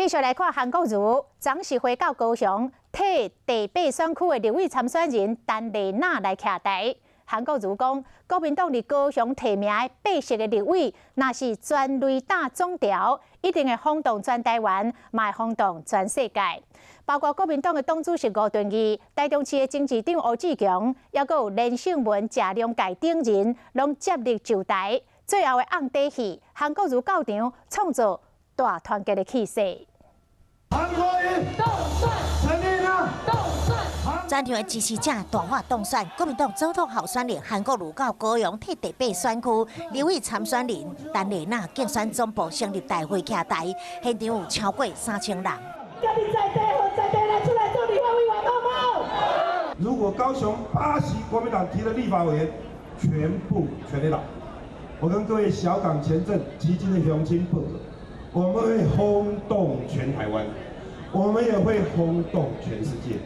繼續來看韓國瑜，昨是回到高雄，替第八選區的立委參選人陳麗娜來徛台。韓國瑜講，國民黨佇高雄提名的白色的立委，若是全壘打總調，一定會轟動全台灣，嘛會轟動全世界。包括國民黨的黨主席吳敦義、台中市的前市長吳志強，抑閣有連勝文、謝龍介等人，攏接力就台。最後的暗底戲，韓國瑜到場，創造大團結的氣勢。韓國瑜當選，陳麗娜當選。全場的支持者大喊當選，國民黨總統候選人韓國瑜到高雄替第八選區立委參選人陳麗娜競選總部成立大會徛台，現場有超過3000人。家己在地和在地來出來做立法委員，好無？如果高雄8席國民黨提的立法委員全部全壘打，我跟各位小港前鎮旗津的鄉親報告，我們會轟動全台灣，我們也會轟動全世界。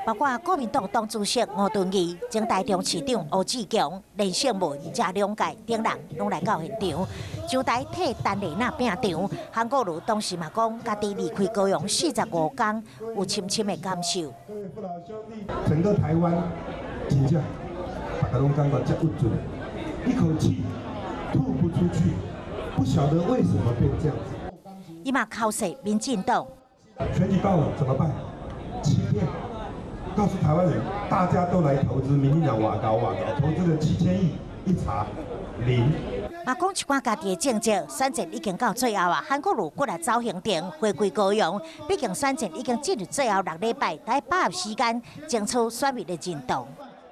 包括國民黨黨主席吳敦義、前台中市長吳志強、連勝文、謝龍介等人攏來到現場，上台替陳麗娜拼場。韓國瑜當時嘛講，家己離開高雄45工，有深深的感受。各位父老兄弟，整個台灣真正大家攏感覺這鬱卒，一口氣吐不出去，不曉得為什麼變這樣子。伊嘛口說民進黨。選舉到了怎麼辦？欺騙。告訴台灣人，大家都來投資，民進黨瓦高瓦高，投資了7000億，一查零。嘛講一寡家己的政績，選戰已經到最後啊，韓國瑜過來走行程，回歸高雄。畢竟選戰已經進入最後6禮拜，來把握時間爭取選民的認同。